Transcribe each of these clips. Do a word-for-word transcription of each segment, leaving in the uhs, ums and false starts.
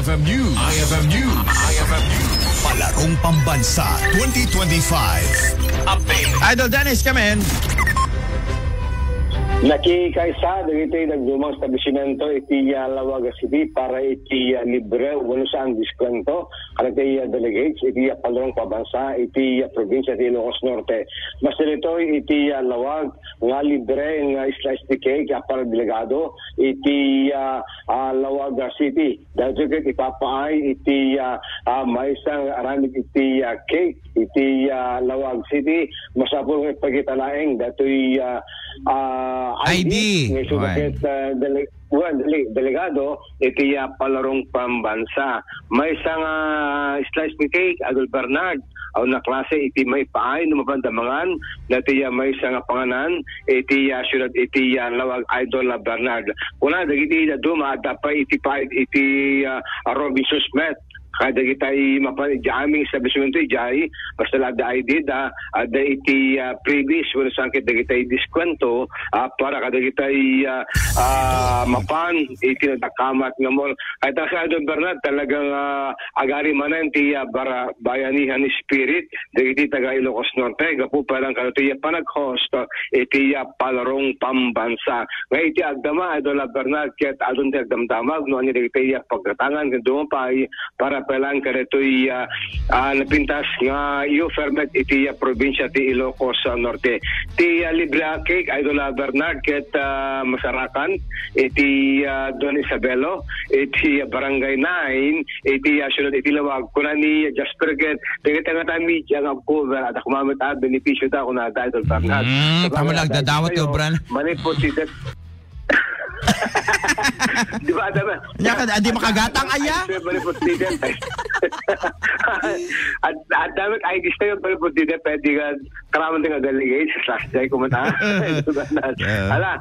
F M News. I F M News. I F M News. Palarong Pambansa twenty twenty-five. Update. Idol Dennis, come in. Nakikaysa dagiti nagdumang establisimento iti, ah, Laoag City para iti, ah, libre wenno saan diskwento kadagiti, ah, delegates iti, ah, Palarong Pambansa iti, ah, probinsya ti Ilocos Norte. Mas ditoy iti, ah, Laoag nga libre nga slice ti cake, ah, para delegado iti, ah, ah, Laoag City. Daytoy ket ipapaay iti, ah, ah, maysa nga aramid iti, ah, cake iti, ah, Laoag City. Masapul nga ipakita laeng datoy, ah, ah, I D. I D nga isuda ket, ah, dele-, wen, dele-, delegado iti, ah, Palarong Pambansa. Maysa nga slice ni cake, Idol Bernard, awan a klase iti maipaay no mapanda mangan, dati, ah, maysa nga panganan iti, ah, siudad iti, ah, Laoag, Idol, ah, Bernard. Kuna dagiti dadduma, adda pay iti pa-, iti, ah, Robinsons Mart. Kadagitay mapan iti amin establisimento idiay, basta la adda I D da, adda iti, ah, freebies, wenno saan ket dagitay diskwento, ah, para kadagitay, ah, ah, mapan iti nadakamat nga mall. Kayta, Idol Bernard, talagang, ah, agari manen ti, ah, bara-, bayanihan spirit dagiti taga Ilocos Norte, gapu pa lang kadagiti panag-host iti, ah, Palarong Pambansa. Nga iti agdama, Idol Bernard, ket adun ti agdamdamag no ania dagiti, ah, paggatangan ken dumapay para pelan kadagitoy, ah, ah, napintas nga i-offer met iti, ah, probinsya ti Ilocos, ah, Norte. Ti, ah, libre a cake, Idol, ah, Bernard, ket, ah, masarakan iti, ah, Don Isabelo, iti, ah, Barangay nine, iti, ah, siudad iti Laoag. Kuna ni, ah, Jasper ket, dagiti nga tayo media nga cover, adda koma met, ah, benepisyo ta, kuna da, Idol Bernard. Mm, Sabagay, tama lang, adda dadawat, kayo, obra na. Manipod ti det-, Di ba, adda met? Nya ka, di makagatang, aya? Ay, pwede, pwede, pwede. At, adda met, ay, gusto yung pwede, pwede, pwede ka, karaman din nga delegate, sa last day ko man, ah. Di ba, na? Yeah. Ala,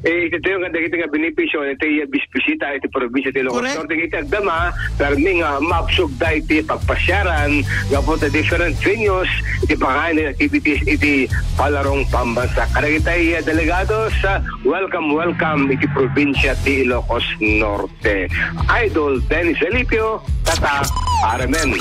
eh, ito yung kadagiti nga benepisyo, iti, eh, bis-, bisita, iti probinsya, ti Ilocos Correct. Norte, iti agdama, permi nga, maabsog da iti pagpasyaran, nga po the different venues, iti pangayan activities, iti Palarong Pambansa. Kadagiti, eh, delegados, ah, welcome, welcome, iti probinsya, ti Ilocos Norte. Idol Dennis Alipio, Tatak R M N.